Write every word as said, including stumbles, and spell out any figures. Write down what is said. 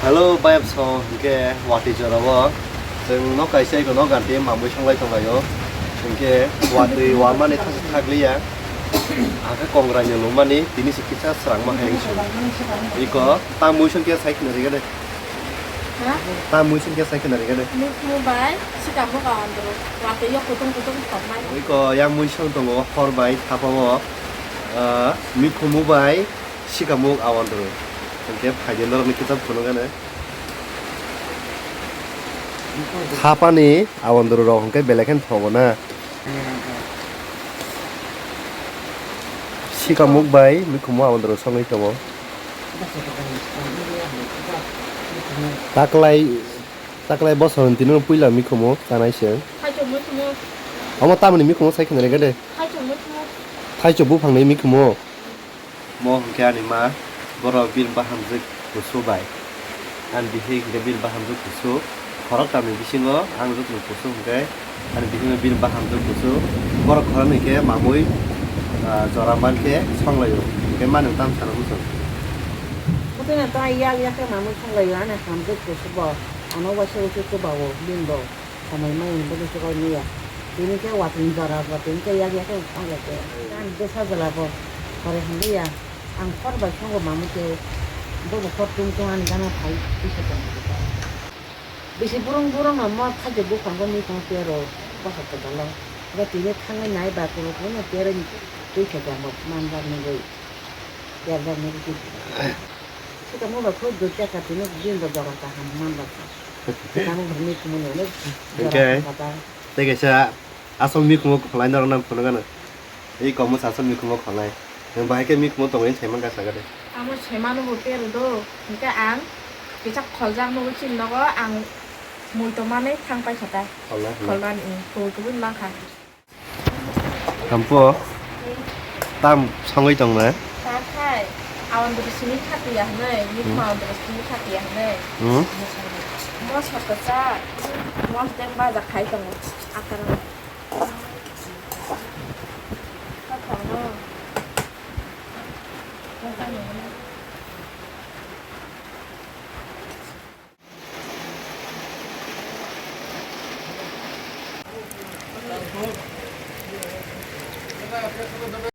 Hello, bayap song, hingke watwi jorao chwng nok kaisa eko nok ganti mamwi songlai tonglaio. Hingke watwi wamani thasa thakliya. Hake kongraini lumani tini se kisa srangma hai wngsu. Iko tamwi songke sai khna rigade. Ha? Tamwi songke sai khna rigade. Mukmu bai, sikamo ka andro. Watwi yo kutung kutung khornai. Iko yang mui song tongo hor bai thapao, ah, mikhumu bai. Sikamuk awandru. Hingke phaidi norokni kitab phunukgani. Thapani awandru rok hingke belai kheno thogo na. Sikamuk bai mikhumu awandru songwi tongo. Taklai, taklai bosor ni tini puila mikhumu chanai se. Omo tamoni mikhumu sai khna ringade. Thaichuk buphangni mikhumu. Mo hwnkhe ani ma, borok bini bahamjwk kusu bai. Ani bihik hwnkhe bini bahamjwk kusu. Khoroktamni bisingo ang jotono kusu hwnkhe ani bihikno bini bahamjwk kusu. Borok khoroknwi khe mamwi, ah, jora mankhe songlaio. Hwnkhe mani tamo sana muchung. Kotino ta yak yak khe mamwi songlaio ani hamjwk kusu bo. Ano waisa waisa chubago bini bo. Samai mai hwnwi bwswk oi liya. Tini khe watwi jora bo tini khe yak yak khe wng kha khe. Ang bwsa jwla bo hore hwnliya. Ang khor bai songo mamwi khe bobo khor tung tung ani gana phai tisa tong kha. Bisi burung burung no mo khaje buphang bo ni tong tero bwsa kwbalo. Bo tini thangwi nai ba kunu kunu tero twi khe tong bo man jak nugwi. Ter jak nugwi. Sita mo ba khud dut jak ka tini din bo jora kaham man ba kha. Tamo hwnwi thumuni hwnwi. Hwnkhe, jora kha ba. Tei kaisa asol mikhumo kholai norokno phunukgano. Ei komo sa asol mikhumo kholai. Nwng bahai khe mikhumo tongwi saiman kha saga de. Amo saimano bo pero do. Hwnkhe ang kisa kholjak nugwi chini nogo ang mui tongmani thang paikha ta. Kholnai, kholnai. Kholmani, mm, kubui kubui mankha. Thampo, tam songwi tong na? Takhai, awan dri simi khatiya hwnwi, mikma awan dri simi khatiya hwnwi. Hmm? Mosok kwchak, mosdeng baja khai tongo, akara. Kathokno.